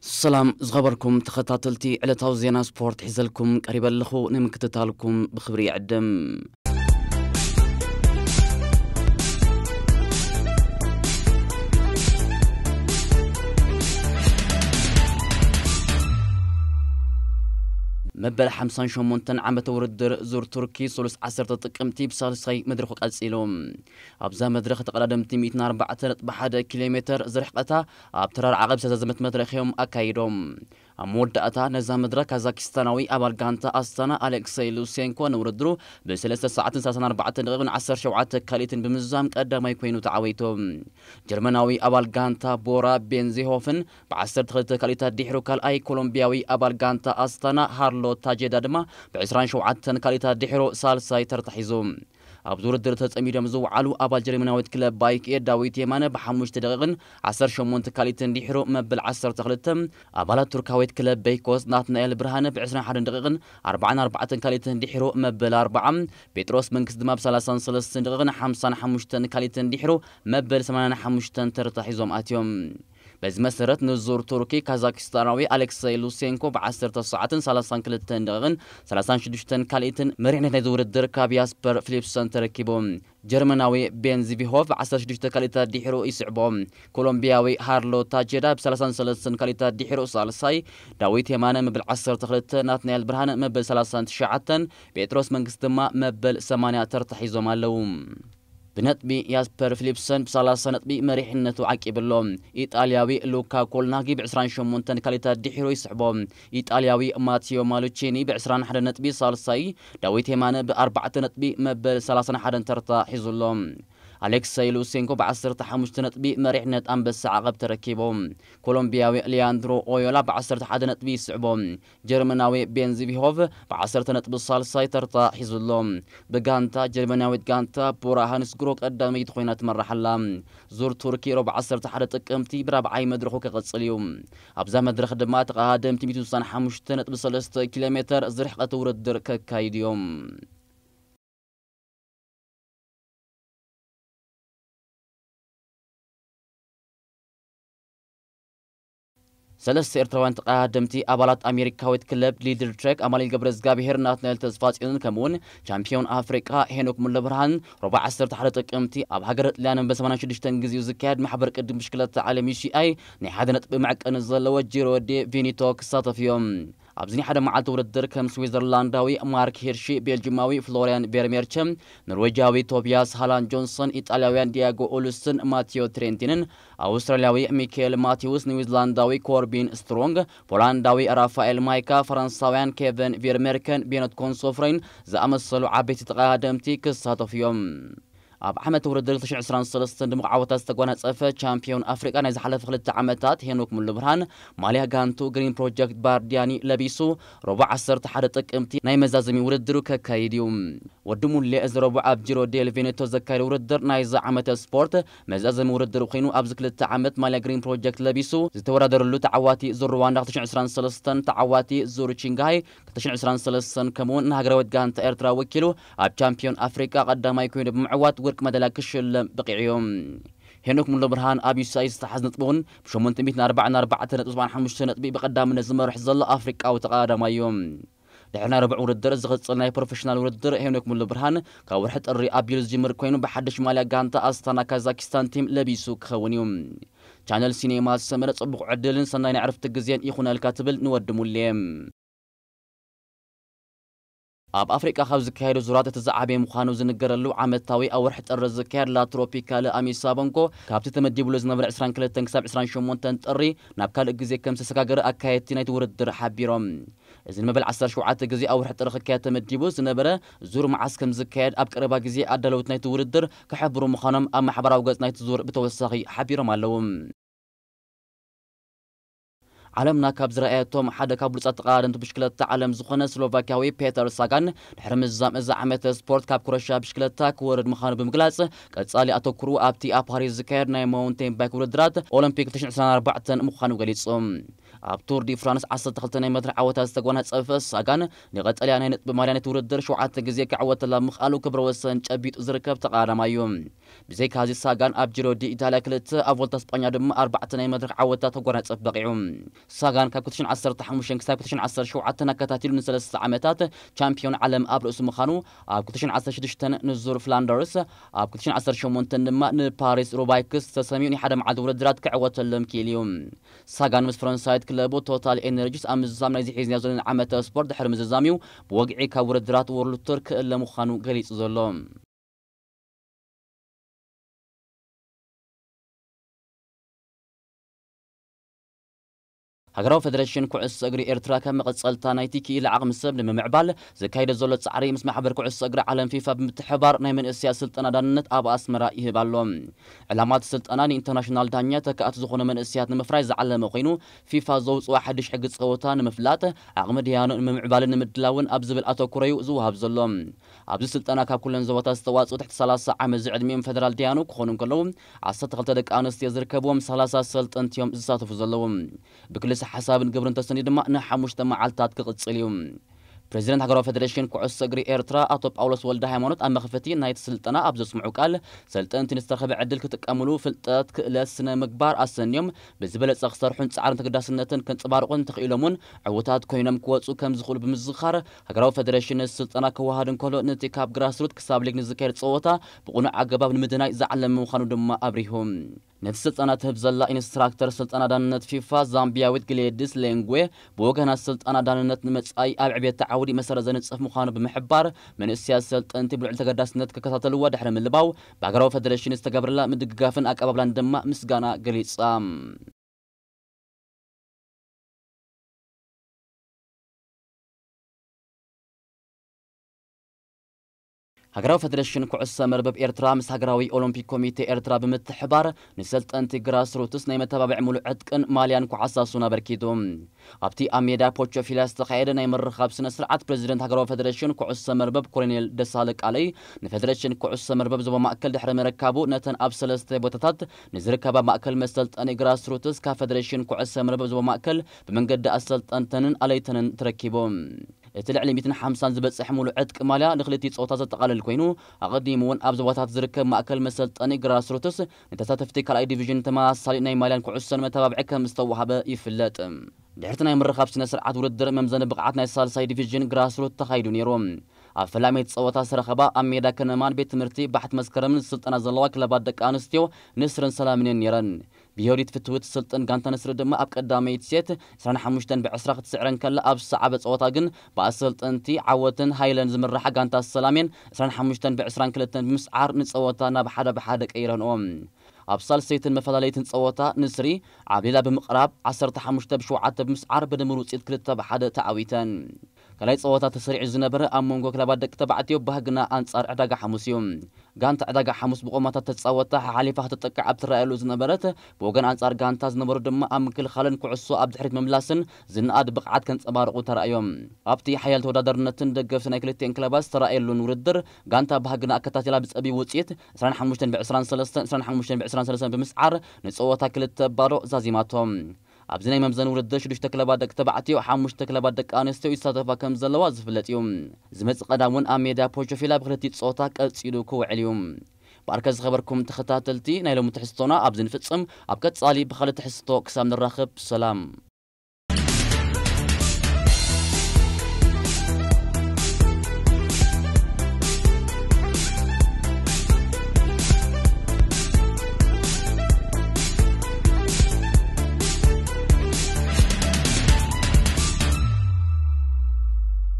ሰላም ዝኸበርኩም ተኸታተልቲ፣ ዕለታዊ ዜና ስፖርት ሒዘልኩም ቀሪበ ኣለኹ። ንምክትታልኩም ብኽብሪ ይዕድም። መበል ሓምሳን ሸሞንተን ዓመተ ውድድር ዙር ቱርኪ፣ ሱሉስ ዓሰርተ ጥቅምቲ ብሳልሳይ መድረኹ ቀጺሉ። ኣብዛ መድረኽ ተቐዳደምቲ ሚእትን ኣርባዕተ ነጥቢ ሓደ ኪሎ ሜተር ዝርሕቐታ ኣብ ተራር ዓቐብ ዝተዛዘመት መድረኽ እዮም ኣካይዶም። ኣብ መወዳእታ ነዛ መድረኽ ካዛኪስታናዊ ኣባል ጋንታ ኣስታና ኣሌክሰይ ሉሴንኮ ንውድድሩ ብሰለስተ ሰዓትን ሰላሳን ኣርባዕተን ደቂቕን ዓሰርተ ሸውዓተ ካሊትን ብምዝዛም ቀዳማይ ኮይኑ ተዓዊቱ። ጀርመናዊ ኣባል ጋንታ ቦራ ቤንዚሆፍን ብዓሰርተ ክልተ ካሊታት ድሕሩ ካልኣይ፣ ኮሎምቢያዊ ኣባል ጋንታ ኣስታና ሃርሎ ታጀዳ ድማ ብዕስራን ሸውዓተን ካሊታት ድሕሩ ሳልሳይ ተርታ ሒዙ። ኣብዚ ውድድር ተጸሚዶም ዝወዓሉ ኣባል ጀርመናዊት ክለብ ባይክ ኤር ዳዊት የማነ ብሓሙሽተ ደቂቕን ዓሰርተ ሸሞንተ ካሊትን ድሕሩ መበል ዓሰርተ ክልተ፣ ኣባላት ቱርካዊት ክለብ ቤይኮስ ናትናኤል ብርሃነ ብዕስራን ሓደን ደቂቕን ኣርባዓን ኣርባዕተን ካሊትን ድሕሩ መበል ኣርባዓ፣ ጴጥሮስ መንግስት ድማ ብሰላሳን ሰለስተን ደቂቕን ሓምሳን ሓሙሽተን ካሊትን ድሕሩ መበል ሰማንያን ሓሙሽተን ተርታ ሒዞም ኣትዮም። በዚ መሰረት ንዙር ቱርኪ ካዛኪስታናዊ ኣሌክሰይ ሉሴንኮ ብዓሰርተ ሰዓትን ሰላሳን ክልተን ደቂቕን ሰላሳን ሽዱሽተን ካልኢትን መሪሕነት ናይዚ ውድድር ካብ ያስፐር ፊሊፕሰን ተረኪቡ። ጀርመናዊ ቤንዚቪሆቭ ብዓሰርተ ሽዱሽተ ካልኢታት ድሒሩ ይስዕቦ። ኮሎምቢያዊ ሃርሎ ታጀዳ ብሰላሳን ሰለስተን ካልኢታት ድሒሩ ሳልሳይ፣ ዳዊት የማነ መበል ዓሰርተ ክልተ፣ ናትናኤል ብርሃነ መበል ሰላሳን ትሽዓተን፣ ጴጥሮስ መንግስት ድማ መበል ሰማንያ ተርታ ሒዞም ኣለዉ። ብነጥቢ ያስፐር ፊሊፕሰን ብሰላሳ ነጥቢ መሪሕነቱ ዓቂቡ ኣሎ። ኢጣልያዊ ሉካ ኮልናጊ ብዕስራን ሸሞንተን ካልኢታት ድሒሩ ይስሕቦ። ኢጣልያዊ ማቲዮ ማሉቺኒ ብዕስራን ሓደን ነጥቢ ሳልሳይ፣ ዳዊት የማነ ብኣርባዕተ ነጥቢ መበል ሰላሳን ሓደን ተርታ ሒዙ ኣሎ። ኣሌክሰይ ሉሴንኮ ብዓሰርተ ሓሙሽተ ነጥቢ መሪሕነት ኣንበሳ ዓቐብ ተረኪቡ። ኮሎምቢያዊ ሊያንድሮ ኦዮላ ብዓሰርተ ሓደ ነጥቢ ይስዕቦ። ጀርመናዊ ቤንዚቪሆቭ ብዓሰርተ ነጥቢ ሳልሳይ ተርታ ሒዙ ኣሎ። ብጋንታ ጀርመናዊት ጋንታ ቦራ ሃንስግሮ ቀዳመይቲ ኮይና ትመርሕ ኣላ። ዙር ቱርኪ ረቡዕ ዓሰርተ ሓደ ጥቅምቲ ብራብዓይ መድረኹ ክቕጽል እዩ። ኣብዛ መድረኽ ድማ ተቐዳደምቲ ሚእቲ ስሳን ሓሙሽተ ነጥቢ ሰለስተ ኪሎ ሜተር ዝርሕቐት ውድድር ከካይዱ እዮም። ሰለስተ ኤርትራውያን ተቐዳደምቲ ኣባላት ኣሜሪካዊት ክለብ ሊድል ትሬክ፣ ኣማኑኤል ገብረዝጋብሄር፣ ናትናኤል ተስፋጽዮንን ከምኡውን ቻምፒዮን ኣፍሪቃ ሄኖክ ሙለብርሃን ረቡዕ ዓሰርተ ሓደ ጥቅምቲ ኣብ ሃገረ ጥልያን ብሰማንያን ሽዱሽተን ግዜኡ ዝካየድ ማሕበር ቅድም ብሽክለታ ዓለም ዩ ሲ ኣይ ናይ ሓደ ነጥቢ መዕቀኒ ዘለዎ ጂሮ ዴ ቬኒቶ ክሳተፉ እዮም። ኣብዚ ናይ ሓደ መዓልቲ ውድድር ከም ስዊዘርላንዳዊ ማርክ ሂርሺ፣ ቤልጅማዊ ፍሎሪያን ቬርሜርቸ፣ ኖርዌጃዊ ቶቢያስ ሃላን ጆንሰን፣ ኢጣልያውያን ዲያጎ ኦሉስን ማቲዮ ትሬንቲንን፣ ኣውስትራልያዊ ሚካኤል ማቲውስ፣ ኒውዚላንዳዊ ኮርቢን ስትሮንግ፣ ፖላንዳዊ ራፋኤል ማይካ፣ ፈረንሳውያን ኬቨን ቬርሜርከን፣ ቤኖት ኮንሶፍሬን ዝኣመሰሉ ዓበይቲ ተቐዳደምቲ ክሳተፉ እዮም። ኣብ ዓመት ውድድር ክልተ ሽሕን ዕስራን ሰለስተን ድሙቕ ዓወታት ዝተጓናጸፈ ቻምፒዮን ኣፍሪቃ ናይ ዝሓለፈ ክልተ ዓመታት ሄኖክ ሙሉብርሃን፣ ማልያ ጋንቱ ግሪን ፕሮጀክት ባርዲያኒ ለቢሱ፣ ረቡዕ ዓሰርተ ሓደ ጥቅምቲ ናይ መዛዘሚ ውድድሩ ከካይድ እዩ። ወዲ ሙሌ እዚ ረቡዕ ኣብ ጂሮ ዴል ቬኔቶ ዘካየደ ውድድር ናይዚ ዓመተ ስፖርት መዛዘሚ ውድድር ኮይኑ፣ ኣብዚ ክልተ ዓመት ማልያ ግሪን ፕሮጀክት ለቢሱ ዝተወዳደረሉ ተዓዋቲ ዙር ሩዋንዳ ክልተ ሽሕን ዕስራን ሰለስተን፣ ተዓዋቲ ዙር ቺንግሃይ ክልተ ሽሕን ዕስራን ሰለስተን፣ ከምኡውን ንሃገራዊት ጋንታ ኤርትራ ወኪሉ ኣብ ቻምፒዮን ኣፍሪቃ ቀዳማይ ኮይኑ ብምዕዋት ወርቂ መዳልያ ክሽለም በቂዑ እዩ። ሄኖክ ሙሉብርሃን ኣብ ዩ ኤስ ኤ ዝተሓዝ ነጥቢ እውን ብሸሞንተ ሚእትን ኣርባዓን ኣርባዕተ ነጥቢ ሰብዓን ሓሙሽተ ነጥቢ ብቐዳምነት ዝመርሕ ዘሎ ኣፍሪቃዊ ተቐዳዳማይ እዩ። ድሕሪ ናይ ረቡዕ ውድድር ዝቕጽል ናይ ፕሮፌሽናል ውድድር ሄኖክ ሙሉብርሃን ካብ ወርሒ ጥሪ ኣቢሉ ዝጅምር ኮይኑ፣ ብሓድሽ ማልያ ጋንታ ኣስታና ካዛኪስታን ቲም ለቢሱ ክኸውን እዩ። ቻነል ሲኔማ ሰመረ ጽቡቕ ዕድልን ሰናይ ናይ ዕረፍቲ ግዜን ይኹነልካ ትብል ንወዲ ሙሌ። ኣብ ኣፍሪቃ ካብ ዝካየዱ ዙራት እቲ ዝዓበየ ምዃኑ ዝንገረሉ ዓመታዊ ኣብ ወርሒ ጥሪ ዝካየድ ላ ትሮፒካለ ኣሚሳ ቦንጎ፣ ካብቲ ተመዲቡሉ ዝነበረ ዕስራን ክልተን ክሳብ ዕስራን ሸሞንተን ጥሪ ናብ ካልእ ግዜ ከም ዝተሰጋገረ ኣካየድቲ ናይቲ ውድድር ሓቢሮም። እዚ ንመበል ዓሰርተ ሸውዓተ ግዜ ኣብ ወርሒ ጥሪ ክካየድ ተመዲቡ ዝነበረ ዙር መዓስ ከም ዝካየድ ኣብ ቀረባ ግዜ ኣዳለውቲ ናይቲ ውድድር ክሕብሩ ምዃኖም ኣብ ማሕበራዊ ገጽ ናይቲ ዙር ብተወሳኺ ሓቢሮም ኣለዉ። ዓለምና ካብ ዝረኣየቶም ሓደ ካብ ብሉጻት ተቐዳደምቲ ብሽክለታ ዓለም ዝኾነ ስሎቫክያዊ ፔተር ሳጋን፣ ድሕሪ ምዝዛም እዚ ዓመተ ስፖርት ካብ ኩረሻ ብሽክለታ ክወርድ ምዃኑ ብምግላጽ፣ ቀጻሊ ኣተኩሩ ኣብቲ ኣብ ፓሪስ ዝካየድ ናይ ማውንቴን ባይክ ውድድራት ኦሎምፒክ ክልተ ሽሕን ዕስራን ኣርባዕተን ምዃኑ ገሊጹ። ኣብ ቱር ዲ ፍራንስ ዓሰርተ ክልተ ናይ መድረኽ ዓወታት ዝተጎናጸፈ ሳጋን፣ ንቐጠልያ ናይ ነጥቢ ማልያ ነቲ ውድድር ሸውዓተ ግዜ ክዕወተላ ምኽኣሉ ክብረ ወሰን ጨቢጡ ዝርከብ ተቐዳዳማይ እዩ። ብዘይካዚ ሳጋን ኣብ ጂሮ ዲ ኢታልያ ክልተ፣ ኣብ ቮልታ ስጳኛ ድማ ኣርባዕተ ናይ መድረኽ ዓወታት ክጎናጸፍ በቒዑ። ሳጋን ካብ ክልተ ሽሕን ዓሰርተ ሓሙሽተን ክሳብ ክልተ ሽሕን ዓሰርተ ሸውዓተን ኣከታቲሉ ንሰለስተ ዓመታት ቻምፒዮን ዓለም ኣብ ርእሱ ምዃኑ፣ ኣብ ክልተ ሽሕን ዓሰርተ ሽዱሽተን ንዙር ፍላንደርስ፣ ኣብ ክልተ ሽሕን ዓሰርተ ሸሞንተን ድማ ንፓሪስ ሩባይክስ ተሰሚዩ ናይ ሓደ መዓልቲ ውድድራት ክዕወተሎም ክኢሉ እዩ። ሳጋን ምስ ፈረንሳይት ክለቡ ቶታል ኤነርጂስ ኣብ ምዝዛም ናይዚ ሒዝናዮ ዘለና ዓመተ ስፖርት ድሕሪ ምዝዛም እዩ ብወግዒ ካብ ውድድራት ወርልድ ቱር ክእለ ምዃኑ ገሊጹ ዘሎ። ሃገራዊ ፈደረሽን ኩዕሶ እግሪ ኤርትራ ከም መቐጸልታ ናይቲ ክኢላ ዓቕሚ ሰብ ንምምዕባል ዘካይዶ ዘሎ ጻዕሪ ምስ ማሕበር ኩዕሶ እግሪ ዓለም ፊፋ ብምትሕባር ናይ መንእሰያት ስልጠና ዳንነት ኣብ ኣስመራ ይህብ ኣሎ። ዕላማ እቲ ስልጠና ንኢንተርናሽናል ዳኛ ተካእቲ ዝኾኑ መንእሰያት ንምፍራይ ዝዓለመ ኮይኑ፣ ፊፋ ዘውጽኦ ሓድሽ ሕጊ ጸወታ ንምፍላጥ፣ ዓቕሚ ዳያኑ ንምምዕባልን ንምድላውን ኣብ ዝብል ኣተኩሮ'ዩ ዝወሃብ ዘሎ። ኣብዚ ስልጠና ካብ ኩለን ዞባታት ዝተዋጽኡ ትሕቲ ሰላሳ ዓመት ዝዕድሚኦም ፈደራል ዳያኑ ክኾኑ እንከለዉ፣ ዓሰርተ ክልተ ደቂ ኣንስትዮ ዝርከብዎም ሰላሳ ሰልጠንቲ እዮም ዝሳተፉ ዘለዉ። ብክልሰ ሓሳብን ግብርን ተሰንዩ ድማ ንሓሙሽተ መዓልታት ክቕጽል እዩ። ፕሬዚደንት ሃገራዊ ፈደሬሽን ኩዕሶ እግሪ ኤርትራ ኣቶ ጳውሎስ ወልደ ሃይማኖት ኣብ መኽፈቲ ናይቲ ስልጠና ኣብ ዘስምዑ ቃል፣ ሰልጠንቲ ንዝተረኸበ ዕድል ክጥቀምሉ ፍልጠት፣ ክእለት፣ ስነ ምግባር ኣሰንዮም ብዝበለጸ ክሰርሑን ጻዕርን ተገዳስነትን ከንጸባርቑን እንተኽኢሎም እውን ዕዉታት ኮይኖም ክወጹ ከም ዝኽእሉ ብምዝኻር፣ ሃገራዊ ፈደሬሽን ነዚ ስልጠና ከወሃድ እንከሎ ነቲ ካብ ግራስሩት ክሳብ ሊግ ንዝካየድ ጸወታ ብቕኑዕ ኣገባብ ንምድናይ ዝዓለመ ምዃኑ ድማ ኣብሪሁ። ነቲ ስልጠና ትህብ ዘላ ኢንስትራክተር ስልጠና ዳንነት ፊፋ ዛምቢያዊት ግሌድስ ሌንጉዌ ብወገና ስልጠና ዳንነት ንመጻኢ ኣብ ዕብየት ዓውዲ መሰረት ዘንጽፍ ምዃኑ ብምሕባር፣ መንእሰያት ሰልጠንቲ ብልዑል ተገዳስነት ክከታተልዎ ድሕሪ ምልባው፣ ብሃገራዊ ፈደሬሽን ዝተገብረላ ምድግጋፍን ኣቀባብላን ድማ ምስጋና ገሊጻ። ሃገራዊ ፈደሬሽን ኩዕሶ መርበብ ኤርትራ ምስ ሃገራዊ ኦሎምፒክ ኮሚቴ ኤርትራ ብምትሕባር ንሰልጠንቲ ግራስሩትስ ናይ መተባብዒ ሙሉእ ዕጥቅን ማልያን ኮዓሳሱን ኣበርኪቱ። ኣብቲ ኣብ ሜዳ ፖቾፊላ ዝተኻየደ ናይ ምርኻብ ስነ ስርዓት ፕሬዚደንት ሃገራዊ ፈደሬሽን ኩዕሶ መርበብ ኮሎኔል ደሳለ ቃለይ ንፈደሬሽን ኩዕሶ መርበብ ዞባ ማእከል ድሕሪ ምርካቡ ነተን ኣብ ሰለስተ ቦታታት ንዝርከባ ማእከል መሰልጠኒ ግራስሩትስ ካብ ፈደሬሽን ኩዕሶ መርበብ ዞባ ማእከል ብመንገዲ ኣሰልጠንተንን ኣለይተንን ተረኪቡ። እቲ ልዕሊ ሚእትን ሓምሳን ዝበጽሕ ሙሉእ ዕጥቂ ማልያ ንክልቲኡ ጸወታ ዘጠቓልል ኮይኑ፣ ኣቐዲሙ እውን ኣብ ዞባታት ዝርከብ ማእከል መሰልጠኒ ግራስሩትስ ንተሳተፍቲ ካልኣይ ዲቪዥን ተመሳሳሊ ናይ ማልያን ኩዕሶን መተባብዒ ከም ዝተዋህበ ይፍለጥ። ድሕርቲ ናይ ምርኻብ ስነ ስርዓት ውድድር መምዘኒ ብቕዓት ናይ ሳልሳይ ዲቪዥን ግራስሩት ተኻይዱ ነይሩ። ኣብ ፈላመይቲ ጸወታ ዝተረኸባ ኣብ ሜዳ ከነማን ቤት ትምህርቲ ባሕቲ መስከረምን ዝስልጠና ዘለዋ ክለባት ደቂ ኣንስትዮ ንስርን ሰላምን እየን ነይረን። ብዮዲት ፍትውት ስልጥን ጋንታ ንስሪ ድማ ኣብ ቀዳመይቲ ሴት ዕስራን ሓሙሽተን ብዕስራ ክትስዕረን ከላ፣ ኣብ ዝሰዓበ ጸወታ ግን ብኣሰልጠንቲ ዓወትን ሃይለን ዝምራሓ ጋንታ ሰላሜን ዕስራን ሓሙሽተን ብዕስራን ክልተን ብምስዓር ንጸወታ ናብ ሓደ ብሓደ ቀይረንኦ። ኣብ ሳልሰይትን መፈላለይትን ጸወታ ንስሪ ዓብሊላ ብምቕራብ ዓሰርተ ሓሙሽተ ብሸውዓተ ብምስዓር ብድምር ውጽኢት ክልተ ብሓደ ተዓዊተን። ካልኣይ ጸወታ ተሰሪዑ ዝነበረ ኣብ መንጎ ክለባት ደቂ ተባዕትዮ ባህግና ኣንጻር ዕዳጋ ሓሙስ እዩ። ጋንታ ዕዳጋ ሓሙስ ብቆማታት ተጻወታ ሓሓሊፋ ክትጥቃዕ ኣብ ትረኣየሉ ዝነበረት፣ ብወገን ኣንጻር ጋንታ ዝነበሩ ድማ ኣብ ምክልኻልን ኩዕሶ ኣብ ድሕሪት ምምላስን ዝነኣድ ብቕዓት ከንጸባርቑ ተራእዮም። ኣብቲ ሓያል ተወዳዳርነትን ደገፍቲ ናይ ክልቲኤን ክለባት ዝተራእየሉን ውድድር፣ ጋንታ ባህግና ኣከታቲላ ብጸቢብ ውጽኢት ዕስራን ሓሙሽተን ብዕስራን ሰለስተን፣ ዕስራን ሓሙሽተን ብዕስራን ሰለስተን ብምስዓር ንጸወታ ክልተ ባዶ ዛዚማቶም። ኣብዚ ናይ መምዘኒ ውድድር ሽዱሽተ ክለባት ደቂ ተባዕትዮ፣ ሓሙሽተ ክለባት ደቂ ኣንስትዮ ይሳተፋ ከም ዘለዋ ዝፍለጥ እዩ። ዝመጽእ ቀዳም እውን ኣብ ሜዳ ፖቾፊላ ብክልቲኡ ጸወታ ቀጺሉ ክውዕል እዩ። ብኣርከ ዝኸበርኩም ተኸታተልቲ፣ ናይ ሎሚ ትሕዝቶና ኣብዚ ንፍጽም። ኣብ ቀጻሊ ብኻልእ ትሕዝቶ ክሳብ ንራኸብ ሰላም።